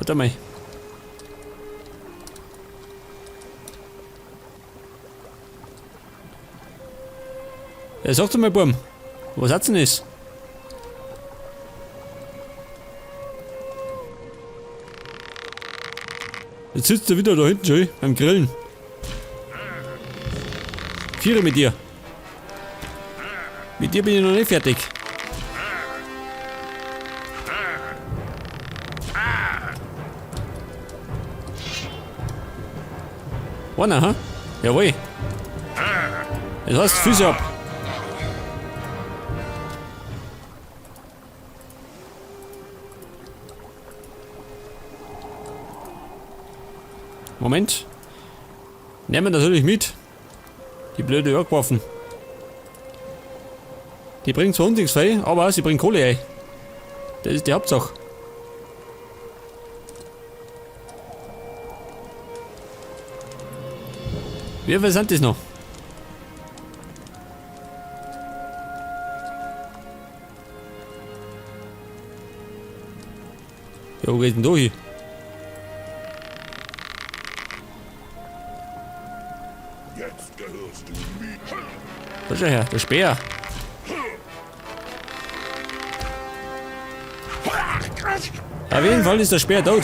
Warte mal. Ja, sag doch mal, Burm. Was hat's denn das? Jetzt sitzt er wieder da hinten schon, beim Grillen. Viere mit dir. Mit dir bin ich noch nicht fertig. Einer, ha? Jawohl. Das heißt Füße ab. Moment. Nehmen wir natürlich mit. Die blöde Jagdwaffen. Die bringt zwar uns nichts frei, aber sie bringt Kohle ein. Das ist die Hauptsache. Wie viel sind das noch? Ja, wo geht denn da hin? Jetzt gehörst du mir. Da schau her, der Speer. Auf jeden Fall ist der Speer tot.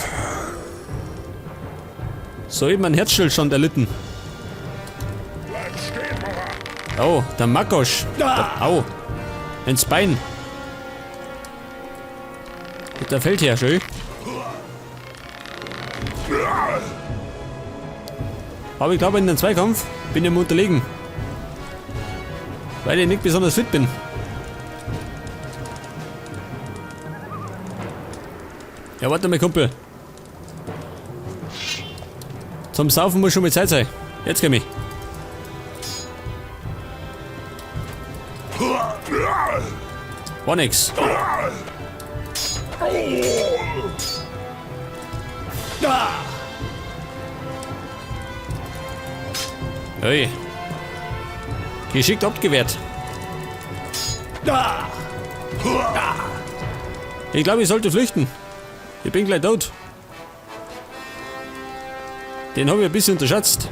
So eben ein Herzstillstand erlitten. Bleib stehen, Mara. Oh, der Makosch. Der, au. Ins Bein. Der Feldherr, schön. Aber ich glaube, in den Zweikampf bin ich ihm unterlegen. Weil ich nicht besonders fit bin. Ja, warte mal, Kumpel. Zum Saufen muss schon mal Zeit sein. Jetzt komm ich. War nix. Hey. Geschickt abgewehrt. Ich glaube, ich sollte flüchten. Ich bin gleich tot. Den habe ich ein bisschen unterschätzt.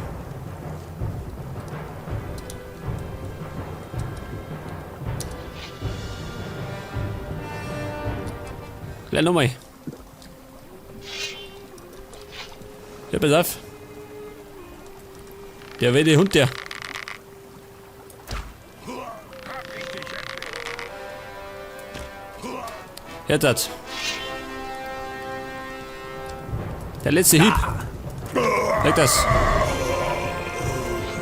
Gleich nochmal. Ja, pass auf. Der wilde Hund, der. Jetzt hat's. Der letzte Hieb. Leg das.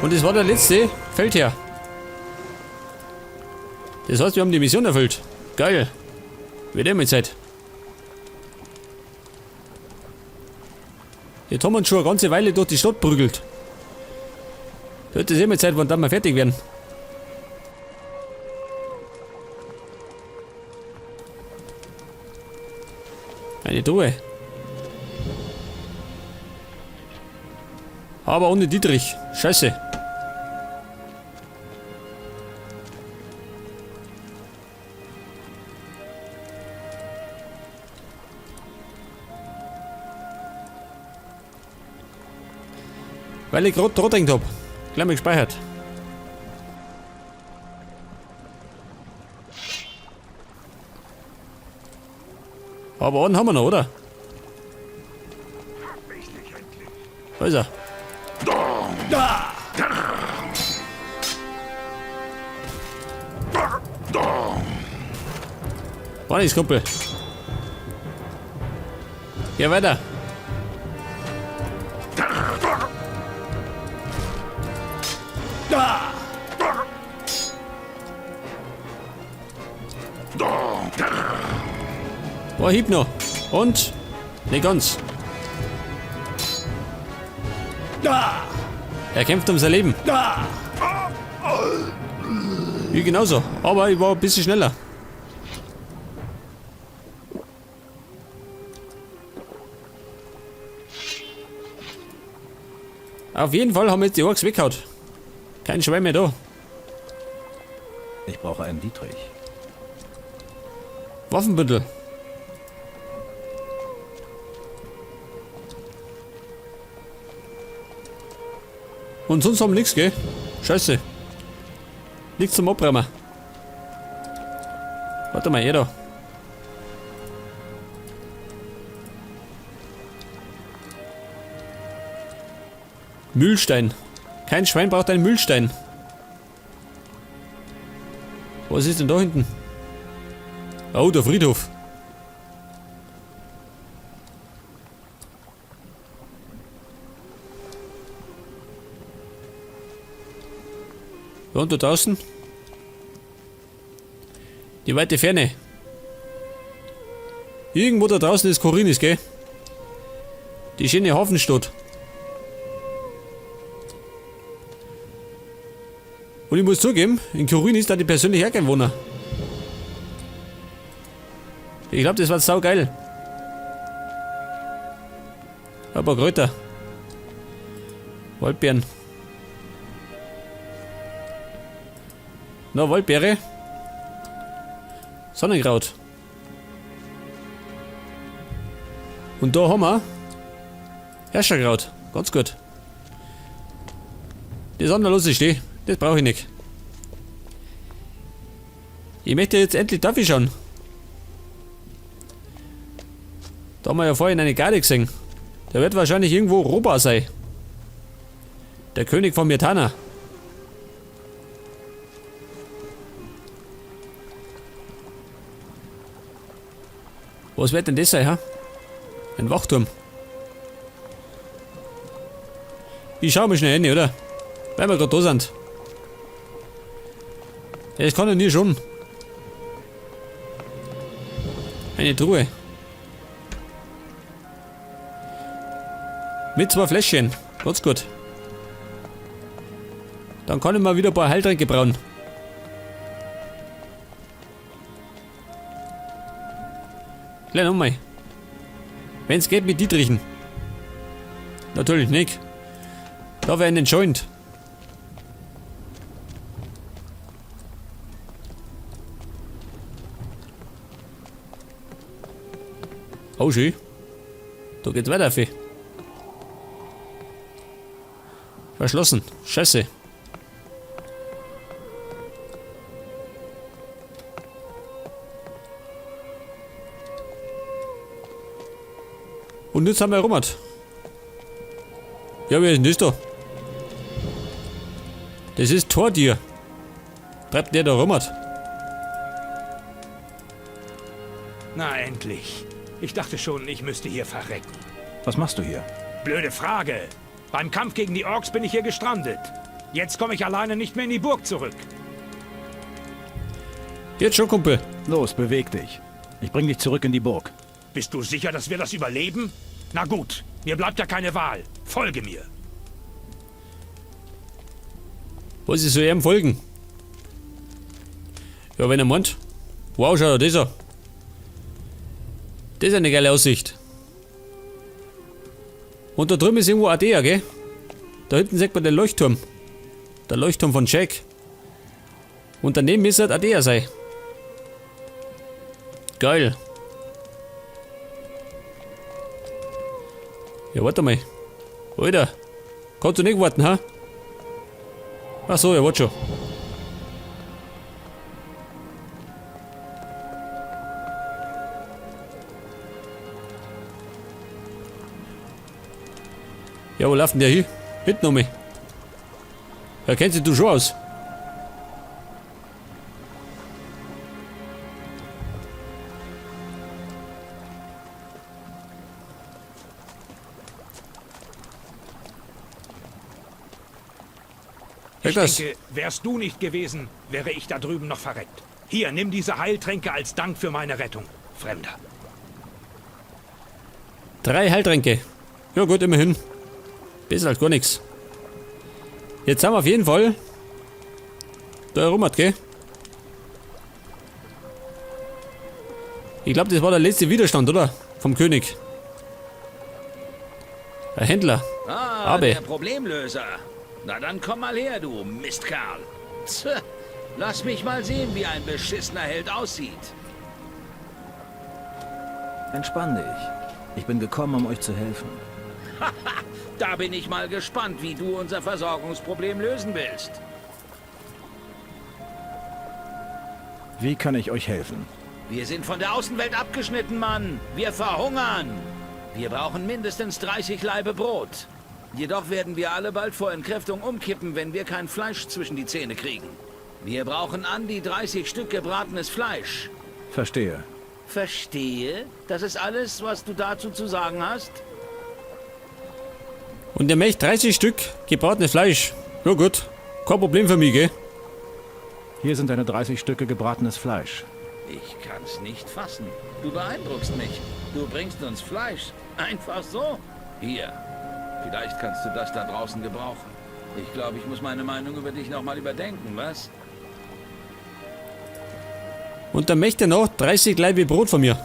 Und es war der letzte Feldherr. Das heißt, wir haben die Mission erfüllt. Geil. Wird immer Zeit. Jetzt haben wir uns schon eine ganze Weile durch die Stadt prügelt. Wird es immer Zeit, wann dann mal fertig werden. Eine Truhe. Aber ohne Dietrich. Scheiße. Weil ich grad dran gedacht hab. Gleich mal gespeichert. Aber einen haben wir noch, oder? Da ist er. War nichts, Kumpel. Geh weiter. Boah, Hieb noch. Und? Nicht ganz. Er kämpft um sein Leben. Ich genauso. Aber ich war ein bisschen schneller. Auf jeden Fall haben wir jetzt die Orks weggehauen. Kein Schwein mehr da. Ich brauche einen Dietrich. Waffenbündel. Und sonst haben wir nichts, gell? Scheiße. Nichts zum Abräumen. Warte mal, er da. Mühlstein. Kein Schwein braucht einen Mühlstein. Was ist denn da hinten? Oh, der Friedhof. Ja, und da draußen? Die weite Ferne. Irgendwo da draußen ist Khorinis, gell? Die schöne Hafenstadt. Und ich muss zugeben, in Khorinis da die persönlich auch kein Wohner. Ich glaube, das war saugeil. Aber Kräuter. Waldbeeren. Na, Waldbeere. Sonnenkraut. Und da haben wir Herrscherkraut. Ganz gut. Das andere lasse ich stehen. Das brauche ich nicht. Ich möchte jetzt endlich Duffy schauen. Da haben wir ja vorhin eine Garde gesehen. Der wird wahrscheinlich irgendwo Roba sein. Der König von Myrtana. Was wird denn das sein, ha? Ein Wachturm. Ich schau mal schnell hin, oder? Weil wir gerade da sind. Das kann ja nie schon. Eine Truhe. Mit 2 Fläschchen. Ganz gut. Dann kann ich mal wieder ein paar Heiltränke brauen. Gleich nochmal. Wenn's geht mit Dietrichen. Natürlich nicht. Da wäre ein Joint. Oh schön. Da geht's weiter, Fee. Verschlossen. Scheiße. Und jetzt haben wir Robert. Ja, wer ist denn das da? Das ist Tordir. Treibt der da Robert? Na endlich. Ich dachte schon, ich müsste hier verrecken. Was machst du hier? Blöde Frage. Beim Kampf gegen die Orks bin ich hier gestrandet. Jetzt komme ich alleine nicht mehr in die Burg zurück. Jetzt schon, Kumpel. Los, beweg dich. Ich bring dich zurück in die Burg. Bist du sicher, dass wir das überleben? Na gut, mir bleibt ja keine Wahl. Folge mir. Was ist so ihm folgen? Ja, wenn er meint. Wow, schau dir das an. Das ist eine geile Aussicht. Und da drüben ist irgendwo Ardea, gell? Da hinten sieht man den Leuchtturm. Der Leuchtturm von Jack. Und daneben müsste halt Ardea sein. Geil. Ja, warte mal. Alter. Kannst du nicht warten, ha? Ach so, ja, warte schon. Ja, wo läuft denn der hin? Hinten um mich. Ja, kennst du schon aus? Ich das. denke, wärst du nicht gewesen, wäre ich da drüben noch verreckt. Hier, nimm diese Heiltränke als Dank für meine Rettung, Fremder. 3 Heiltränke. Ja gut, immerhin. Besser als gar nichts. Jetzt haben wir auf jeden Fall da herum, gell? Ich glaub, das war der letzte Widerstand, oder? Vom König. Ein Händler. Ah, Abe. der Problemlöser. Na dann komm mal her, du Mistkerl. Tch, lass mich mal sehen, wie ein beschissener Held aussieht. Entspann dich. Ich bin gekommen, um euch zu helfen. Da bin ich mal gespannt, wie du unser Versorgungsproblem lösen willst. Wie kann ich euch helfen? Wir sind von der Außenwelt abgeschnitten, Mann. Wir verhungern. Wir brauchen mindestens 30 Laibe Brot. Jedoch werden wir alle bald vor Entkräftung umkippen, wenn wir kein Fleisch zwischen die Zähne kriegen. Wir brauchen an die 30 Stück gebratenes Fleisch. Verstehe. Verstehe? Das ist alles, was du dazu zu sagen hast? Und der möchte 30 Stück gebratenes Fleisch. Ja gut, kein Problem für mich, gell? Hier sind deine 30 Stücke gebratenes Fleisch. Ich kann's nicht fassen. Du beeindruckst mich. Du bringst uns Fleisch. Einfach so. Hier. Vielleicht kannst du das da draußen gebrauchen. Ich glaube, ich muss meine Meinung über dich nochmal überdenken, was? Und dann möchte er noch 30 Laibe Brot von mir.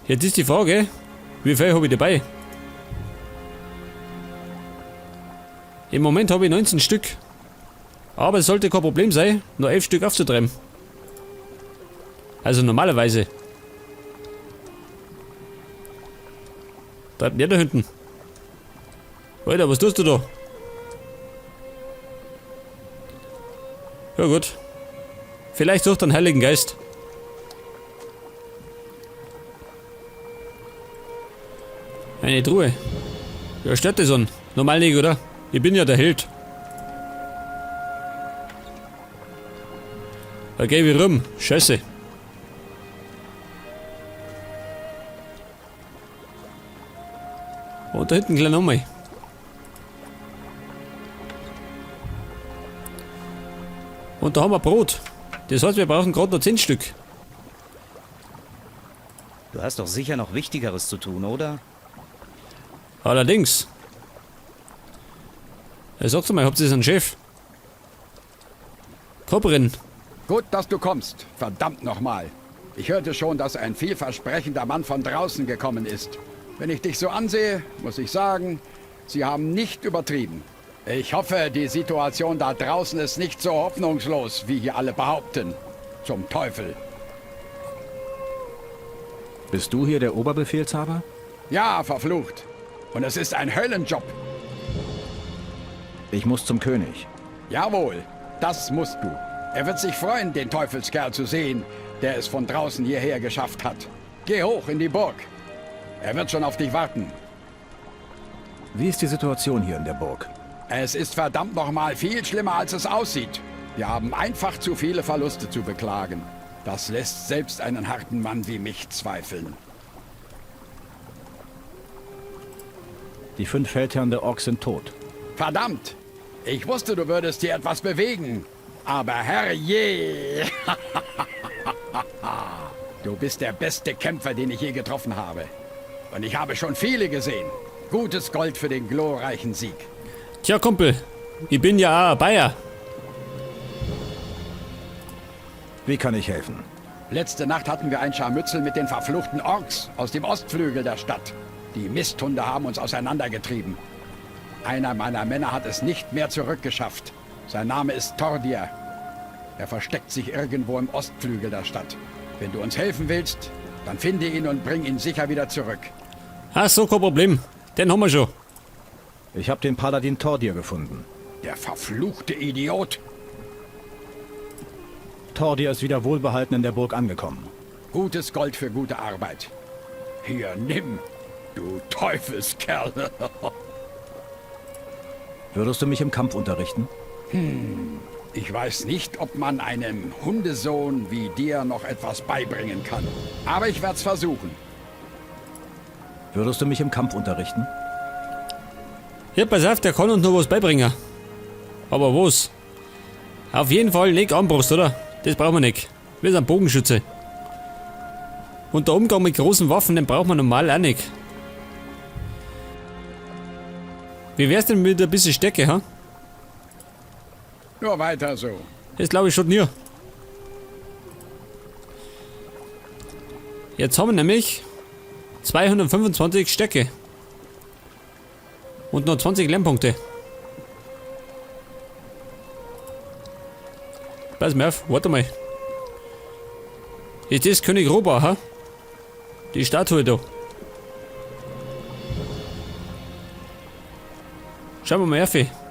Jetzt ist die Frage, wie viel habe ich dabei? Im Moment habe ich 19 Stück. Aber es sollte kein Problem sein, nur 11 Stück aufzutreiben. Also normalerweise. Bleibt der da hinten. Alter, was tust du da? Ja gut. Vielleicht durch den Heiligen Geist. Eine Truhe. Ja, stört das an? Normal nicht, oder? Ich bin ja der Held. Da geh ich rum. Scheiße. Und da hinten gleich nochmal. Und da haben wir Brot. Das heißt, wir brauchen gerade noch 10 Stück. Du hast doch sicher noch Wichtigeres zu tun, oder? Allerdings. Ja, sag's mal, habt ihr einen Chef? Kobrin. Gut, dass du kommst. Verdammt nochmal. Ich hörte schon, dass ein vielversprechender Mann von draußen gekommen ist. Wenn ich dich so ansehe, muss ich sagen, sie haben nicht übertrieben. Ich hoffe, die Situation da draußen ist nicht so hoffnungslos, wie hier alle behaupten. Zum Teufel. Bist du hier der Oberbefehlshaber? Ja, verflucht. Und es ist ein Höllenjob. Ich muss zum König. Jawohl, das musst du. Er wird sich freuen, den Teufelskerl zu sehen, der es von draußen hierher geschafft hat. Geh hoch in die Burg. Er wird schon auf dich warten. Wie ist die Situation hier in der Burg? Es ist verdammt nochmal viel schlimmer, als es aussieht. Wir haben einfach zu viele Verluste zu beklagen. Das lässt selbst einen harten Mann wie mich zweifeln. Die 5 Feldherren der Orks sind tot. Verdammt! Ich wusste, du würdest hier etwas bewegen. Aber herrje! Du bist der beste Kämpfer, den ich je getroffen habe. Und ich habe schon viele gesehen. Gutes Gold für den glorreichen Sieg. Tja, Kumpel, ich bin ja auch ein Bayer. Wie kann ich helfen? Letzte Nacht hatten wir ein Scharmützel mit den verfluchten Orks aus dem Ostflügel der Stadt. Die Misthunde haben uns auseinandergetrieben. Einer meiner Männer hat es nicht mehr zurückgeschafft. Sein Name ist Tordir. Er versteckt sich irgendwo im Ostflügel der Stadt. Wenn du uns helfen willst, dann finde ihn und bring ihn sicher wieder zurück. Ach so, kein Problem. Den haben wir schon. Ich habe den Paladin Tordir gefunden. Der verfluchte Idiot. Tordir ist wieder wohlbehalten in der Burg angekommen. Gutes Gold für gute Arbeit. Hier, nimm, du Teufelskerl. Würdest du mich im Kampf unterrichten? Ich weiß nicht, ob man einem Hundesohn wie dir noch etwas beibringen kann. Aber ich werd's versuchen. Würdest du mich im Kampf unterrichten? Ja, pass auf, der kann uns noch was beibringen. Aber was? Auf jeden Fall nicht Armbrust, oder? Das brauchen wir nicht. Wir sind Bogenschütze. Und der Umgang mit großen Waffen, den braucht man normal auch nicht. Wie wär's denn mit ein bisschen Stärke, ha? Nur weiter so. Das glaube ich schon nie. Jetzt haben wir nämlich 225 Stärke. Und noch 20 Lernpunkte. Pass mir auf, warte mal. Ist das König Rhobar, ha? Die Statue da. Schauen wir mal auf.